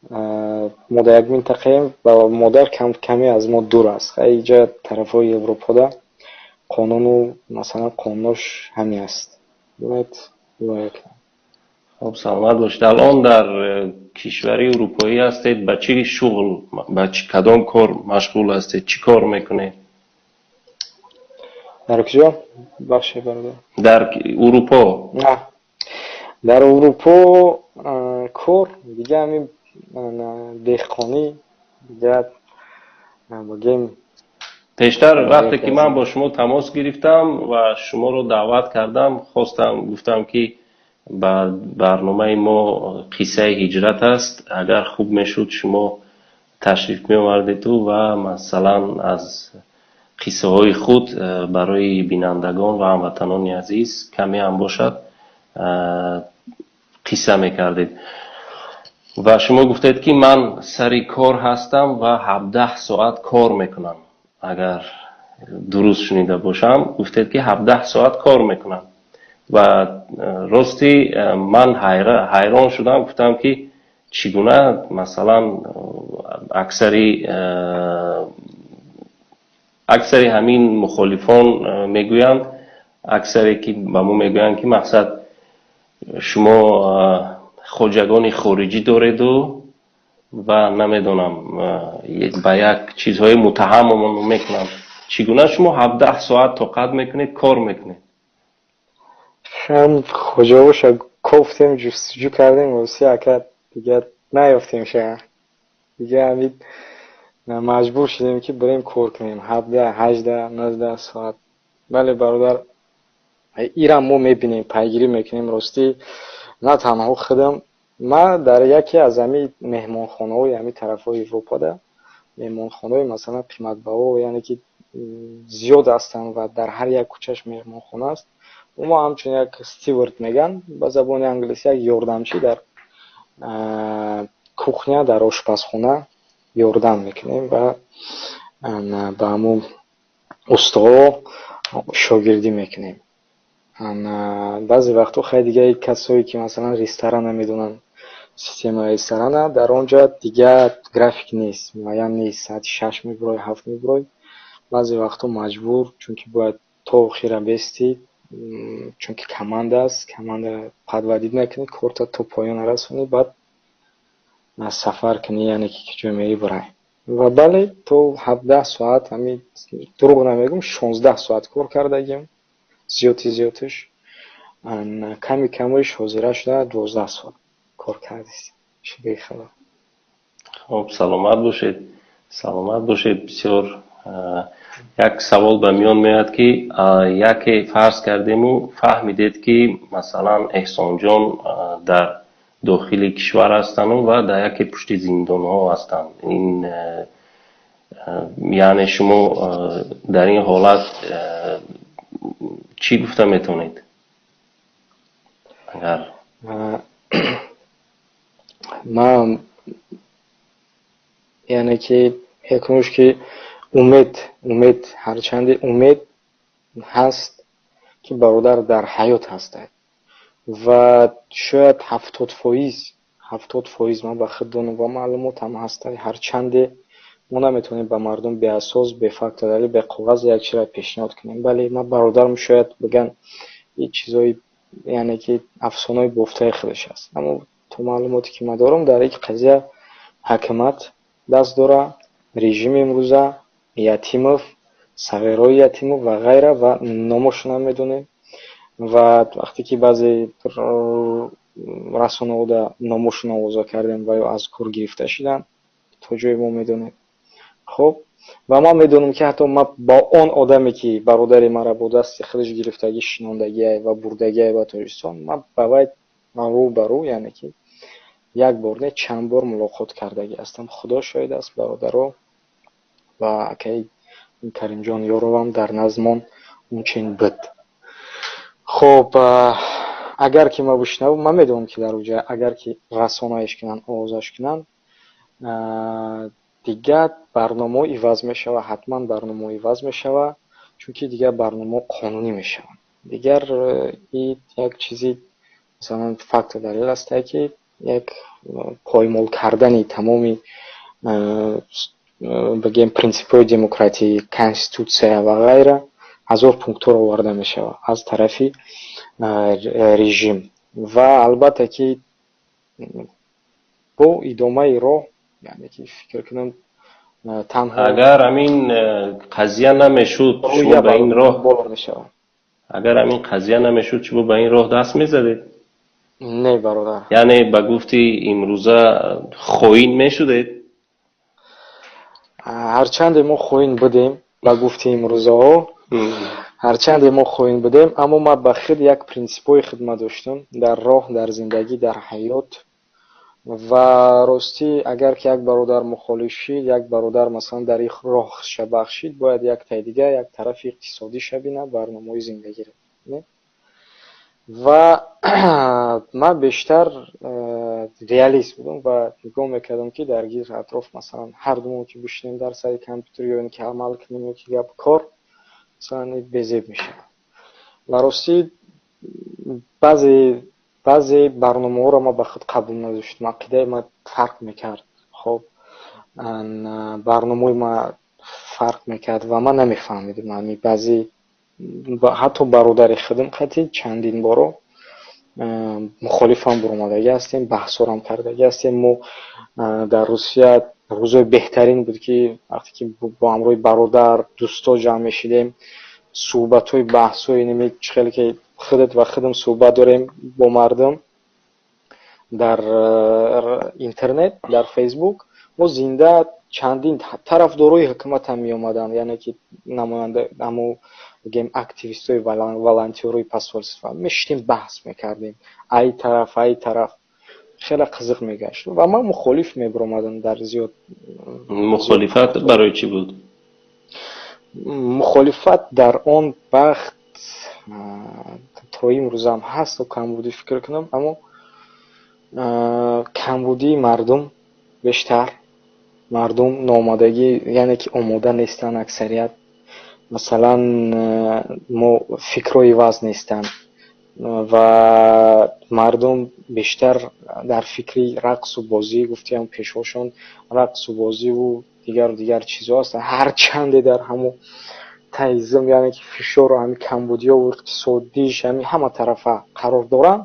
мо дар як минтақаем ва модар каме аз мо дур аст. Иҷа тарафҳои Европода қонуну, масалан, қонунош ҳамин аст, бояд риоя кунем. Хоб, саломат бошед. Алон дар кишвари урупоӣ ҳастед, ба чӣ шуғл, ба кадом кор машғул ҳастед, чӣ кор мекунед? Дар куҷо, бахшед, бародар? Дар Урупо. Дар Урупо кор дига ҳамин деҳқонӣ, дига бигем. Пештар вақте ки ман бо шумо тамос гирифтам ва шуморо даъват кардам, хостам, гуфтам, ки ба барномаи мо «Қиссаи ҳиҷрат» аст, агар хуб мешуд, шумо ташриф меовардеду ва масалан аз қиссаҳои худ барои бинандагон ва ҳамватанони азиз каме ҳам бошад қисса мекардед. Ва шумо гуфтед, ки ман сари кор ҳастам ва 17 соат кор мекунам. Агар дуруст шунида бошам, гуфтед, ки 17 соат кор мекунам. Ва ростӣ ман ҳайрон шудам, гуфтам, ки чӣ гуна, масалан, аксари ҳамин мухолифон мегӯянд, аксаре ки ба мо мегӯянд, ки мақсад шумо хоҷагони хориҷӣ дореду ва намедонам, ба як чизҳои муттаҳаммон мекунанд, чӣ гуна шумо 17 соат тоқат мекунед, кор мекунед? Ҳам хоҷаоша кофтем, ҷустуҷӯ кардем, рости, ака, дигар наёфтем ша. Дига ҳамин маҷбур шудем, ки бирем кор кунем 17, 18, 19 соат. Бале, бародар, ирам мо мебинем, пайгирӣ мекунем. Ростӣ, на танҳо худам, ман дар яке аз ҳамин меҳмонхонаҳои ҳамин тарафҳои Европада, меҳмонхонаҳои, масалан, қиматбаҳо, яъне ки зиёд ҳастанд ва дар ҳар як кӯчаш меҳмонхона аст, мо ҳамчун як steward мегӯянд ба забони англисӣ, як ёрдамчӣ дар кухня, дар ошпазхона ёрдам мекунем ва ба ҳамун устоҳо шогирдӣ мекунем. Баъзе вақтҳо, хай, дига касое, ки масалан ресторана медонанд, системаи ресторана, дар он ҷо дига график нест, муайян нест, соати 6 мебурой, 7 мебурой. Баъзе вақтҳо маҷбур, чунки бояд то охира бестӣ, чунки команда аст, команда подводить накунӣ, корта то поён расонӣ, баъд сафар кунӣ, яъне ки ҷо мерӣ, бурай. Ва бале, то 17 соат, ҳамин дурӯғ намегӯм, 16 соат кор кардагим зиёди зиёдаш, ками камаш ҳозира шуда 12 соат кор кардистем, шукри Худо. Хоб, саломат бошед, саломат бошед. Бисёр як савол ба миён меояд, ки яке фарз кардему фаҳмидед, ки масалан Эҳсонҷон дар дохили кишвар ҳастану ва дар яке пушти зиндонҳо ҳастанд. Ин яъне шумо дар ин ҳолат чӣ гуфта метавонед, агар? Ман, яъне ки Якумш, ки умед, ҳарчанде умед ҳаст, ки бародар дар ҳаёт ҳастад ва шояд 70%, 70% ман ба худ донам ва маълумотам ҳастад. Ҳарчанде мо наметавонем ба мардум беасос, бефакту далел, беқоғаз як чизро пешниҳод кунем, бале, ман бародарам шояд бигӯянд, ин чизҳои, яъне ки афсонаҳои бофтаи худаш аст, аммо то маълумоте ки ман дорам, дар ин қазия ҳакумат даст дорад, режими имрӯза, Ятимов, сағирои Ятимов ва ғайра, ва номошонам медонем. Ва вақте ки баъзе расонаҳода номошон овоза кардем ва ё аз кор гирифта шуданд, то ҷое мо медонем. Хуб, ва ман медонам, ки ҳатто ман бо он одаме, ки бародари маро бо дасти худаш гирифтагӣ, шинондагиай ва бурдагиай ба Тоҷикистон, ман ба вай рӯ ба рӯ, яъне ки як бор не, чанд бор мулоқот кардагӣ ҳастам. Худо шоҳид аст, бародаро, ва акаи Каримҷон Ёровам дар назмон ончен буд. Хуб, агар ки ман бишнавам, ман медонам, ки дар оҷа агар ки расонаиш кунанд, овозаш кунанд, дигар барномаҳо иваз мешавад, ҳатман барномаҳо иваз мешавад, чунки дигар барномаҳо қонунӣ мешаванд. Дигар ин як чизи, масалан, факту далел астае, ки як поймол кардани тамоми, бигем, принсипҳои демократӣ, конститутсия ва ғайра, ҳазор пунктҳоро оварда мешавад аз тарафи режим. Ва албатта ки бо идомаи роҳ, яъне ки фикр кунам, танҳо Агар ҳамин қазия намешуд, шумо ба ин роҳ боло мешавад. Агар ҳамин қазия намешуд, шумо ба ин роҳ даст мезадед? Не, бародар. Яъне ба гуфти имрӯза хоин мешудед? Ҳарчанде мо хоин будем, ба гуфти имрӯзаҳо, ҳарчанде мо хоин будем, аммо ман ба худ як принсипҳои хидмат доштам дар роҳ, дар зиндагӣ, дар ҳаёт. Ва ростӣ, агар ки як бародар мухолиф шид, як бародар, масалан, дар ин роҳ худша бахшид, бояд як таи дига, як тарафи иқтисодиша бинад, барномаҳои зиндагиро. Ва ман бештар реалист будам ва нигоҳ мекардам, ки дар гирд атроф, масалан, ҳар думон ки бишинем дар сари компютер ё ин ки амал кунем ё ки гап кор, масалан, безеб мешавад. Ва ростӣ, баъзе барномаҳоро ман ба худ қабул надоштам, ақидаи ман фарқ мекард. Хоб, барномаҳои ман фарқ мекард ва ман намефаҳмидам ҳами баъзе, ҳатто бародари худам қати чандин боро мухолифам буромадагӣ ҳастем, баҳсорам кардагӣ ҳастем. Мо дар Русия рӯзои беҳтарин буд, ки вақте ки бо ҳамроҳи бародар, дӯсто ҷамъ мешидем, суҳбатҳои, баҳсҳои ними чӣ хеле ки худат ва худам суҳбат дорем бо мардум дар интернет, дар Фейсбук, мо зинда чандин тарафдорои ҳукуматам меомаданд, яъне ки намоянда, амо бигем, активистҳои волонтёрои посольства, мешитем, баҳс мекардем, ай тараф, ай тараф, хеле қызиқ мегашт ва ман мухолиф мебиромадам дар зиёд. Мухолифат барои чӣ буд? Мухолифат дар он вақт то имрӯзам ҳасту камбудӣ, фикр кунам, аммо камбудии мардум, бештар мардум ноомодагӣ, яъне ки омода нестанд аксарият. Масалан, мо фикрҳо иваз нестанд ва мардум бештар дар фикри рақсу бозӣ, гуфтиам, пешҳошон рақсу бозиву дигару дигар чизҳо ҳастанд. Ҳарчанде дар ҳамун таизм, яъне ки фишору ҳами камбудиёву иқтисодиш, ҳами ҳама тарафа қарор доранд,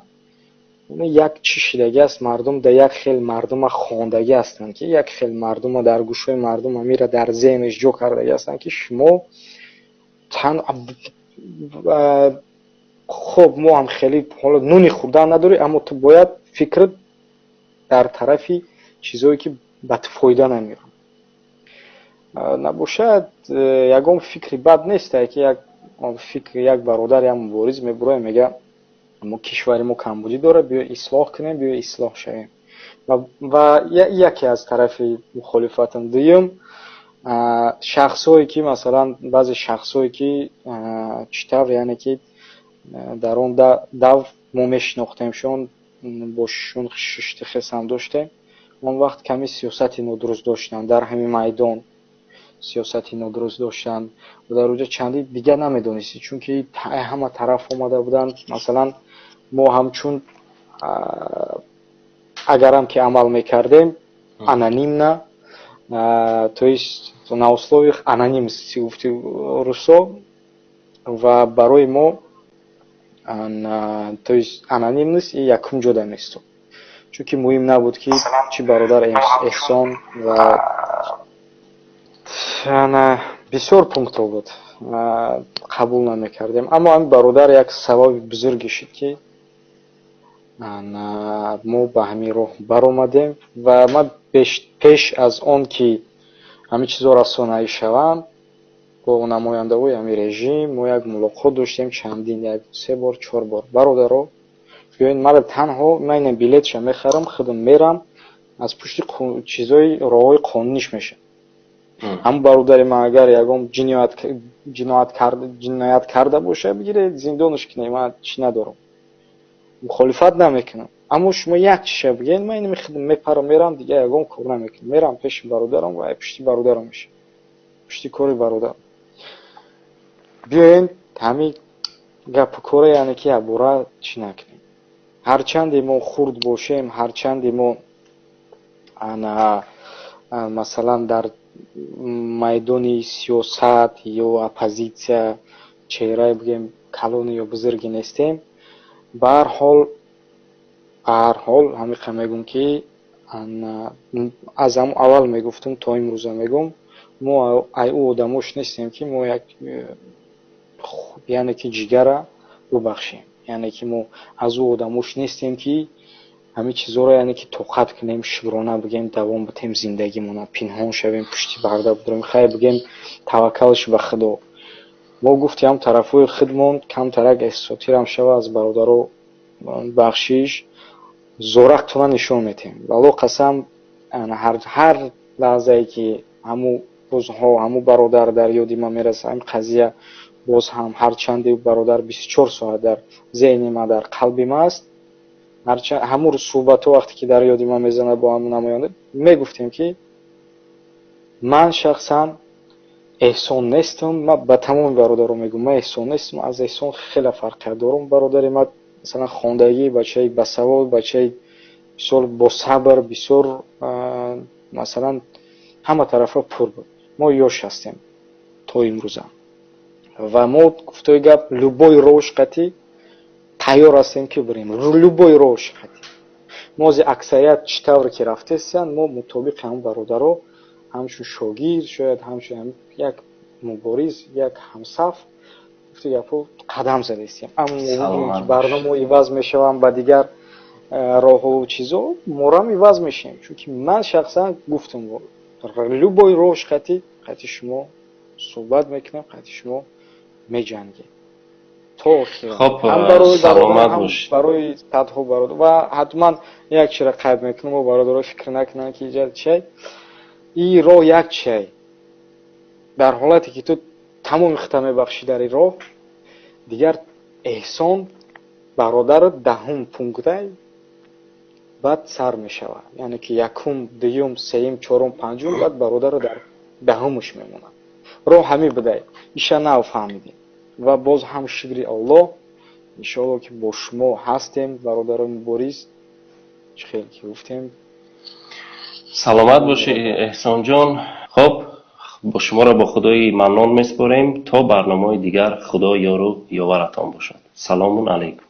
як чӣ шидагӣ аст, мардум дар як хел мардума хондагӣ ҳастанд, ки як хел мардума дар гӯшҳои мардум ҳамира дар зеҳнаш ҷо кардагӣ ҳастанд, ки шумо тан хоб, мо ҳам хеле ҳоло нуни хӯрдан надорӣ, аммо ту бояд фикрат дар тарафи чизое ки ба ту фоида намерад набошад. Ягон фикри бад нестае, ки як фикр, як бародар, як мубориз мебурояд, мега: «Мо кишвари мо камбудӣ дорад, биё ислоҳ кунем, биё ислоҳ шавем». Ва яке аз тарафи мухолифатам. Дуюм, шахсҳое ки, масалан, баъзе шахсҳое ки чӣ тавр, яъне ки дар он давр мо мешинохтемшон, бо шон шишти хесам доштем, он вақт каме сиёсати нодуруст доштанд дар ҳамин майдон. Сиёсати нодуруст доштанд ва дар оҷа чанди дигар намедонистӣ, чунки ҳама тараф омада буданд. Масалан, мо ҳамчун агарам ки амал мекардем анонимно, то есть на условиях анонимности, гуфти русо, ва барои мо, то есть, анонимность и якум ҷода местод, чунки муҳим набуд, ки чӣ бародар Эҳсон ва бисёр пунктҳо буд, қабул намекардем. Аммо ҳамин бародар як сабаби бузурге шуд, ки мо ба ҳамин роҳ баромадем. Ва ман пеш аз он ки ҳамин чизҳо расонаӣ шаванд, бо намояндаҳои ҳамин режим мо як мулоқот доштем чандин, як се бор, чор бор. Бародаро, биёед, мара танҳо ман ина билетша мехарам, худам мерам, аз пушти чизои роҳҳои қонуниш мешавам. Ҳамн бародари ман агар ягон ҷиноят карда боша, бигиред, зиндонаш кунед, ман чӣ надорам, мухолифат намекунам. Аммо шумо як чиша бигӯед, ман ина худам мепарам, мерам, дигар ягон кор намекунам, мерам пеши бародарам ва пушти бародарам мешавам, пушти кори бародарам. Биёед, ҳамин гапу кора, яъне ки якбора чӣ накунем. Ҳарчанде мо хурд бошем, ҳарчанде мо ана масалан дар майдони сиёсат ё оппозитсия чеҳраи, бигӯем, калоне ё бузурге нестем, ба ҳар ҳол ҳамиқа мегӯм, ки аз ҳамон аввал мегуфтум, то имрӯза мегӯм: мо ай ӯ одамош нестем, ки мо як, яъне ки, ҷигара бубахшем, яъне ки мо аз ӯ одамош нестем, ки ҳамин чизҳоро, яъне ки, тоқат кунем, шукрона бигӯем, давом битем зиндагимона, пинҳон шавем, пушти парда бидорем, хайр бигӯем, таваккалш ба Худо. Мо гуфтем, тарафҳои худмон камтарак эҳсосотирам шава, аз бародаро бахшиш, зорақтона нишон метиҳем. Валло қасам, ҳар лаҳзае ки ҳамун рӯзҳо, ҳамун бародар дар ёди ман мерасад, ҳамин қазия боз ҳам, ҳарчанде бародар 24 соат дар зеҳни ман, дар қалби ман аст, ҳамун суҳбатҳо вақте ки дар ёди ман мезанад бо ҳамун намоянда, мегуфтем, ки ман шахсан Эҳсон нестам. Ман ба тамоми бародаро мегӯм: ман Эҳсон нестам, аз Эҳсон хеле фарқият дорам. Бародари ман, масалан, хондагӣ, бачаи басавод, бачаи бисёр босабр, бисёр, масалан, ҳама тарафа пур буд. Мо ёш ҳастем то имрӯза ва мо, гуфтои гап, любой роҳш қатӣ тайёр ҳастем, ки бирем, любой роҳш қатӣ. Мо ози аксарият чӣ тавре ки рафтестиянд, мо мутобиқи ҳамн бародаро, ҳамчун шогирд, шояд ҳамчун як мубориз, як ҳамсаф, гуфти гапҳо, қадам задестем. Аммо ки барномао иваз мешаванд ба дигар роҳҳову чизо, морам иваз мешавем, чунки ман шахсан гуфтам: любой роҳш қатӣ шумо суҳбат мекунам, қатӣ шумо меҷангем то охир. Ҳам барои бародар, ҳам барои садҳо бародар. Ва ҳатман як чиро қайд мекунам: о бародаро фикр накунанд, ки иҷа чай ин роҳ як чай. Дар ҳолате ки ту тамоми хита мебахшӣ дар ин роҳ, дигар Эҳсон бародарат даҳум пунктай баъд сар мешавад, яъне ки якум, дуюм, сеюм, чорум, панҷум, баъд бародаро дар даҳумаш мемонад. Роҳ ҳамин будай, иша нав фаҳмидем. Ва боз ҳам шукри Аллоҳ, иншоалло, ки бо шумо ҳастем, бародарони мубориз, чӣ хел ки гуфтем. Саломат бошӣ, Эҳсонҷон. Хуб, бо шуморо бо Худои Маннон месупорем то барномаҳои дигар. Худо ёру ёваратон бошад. Саломун алайкум.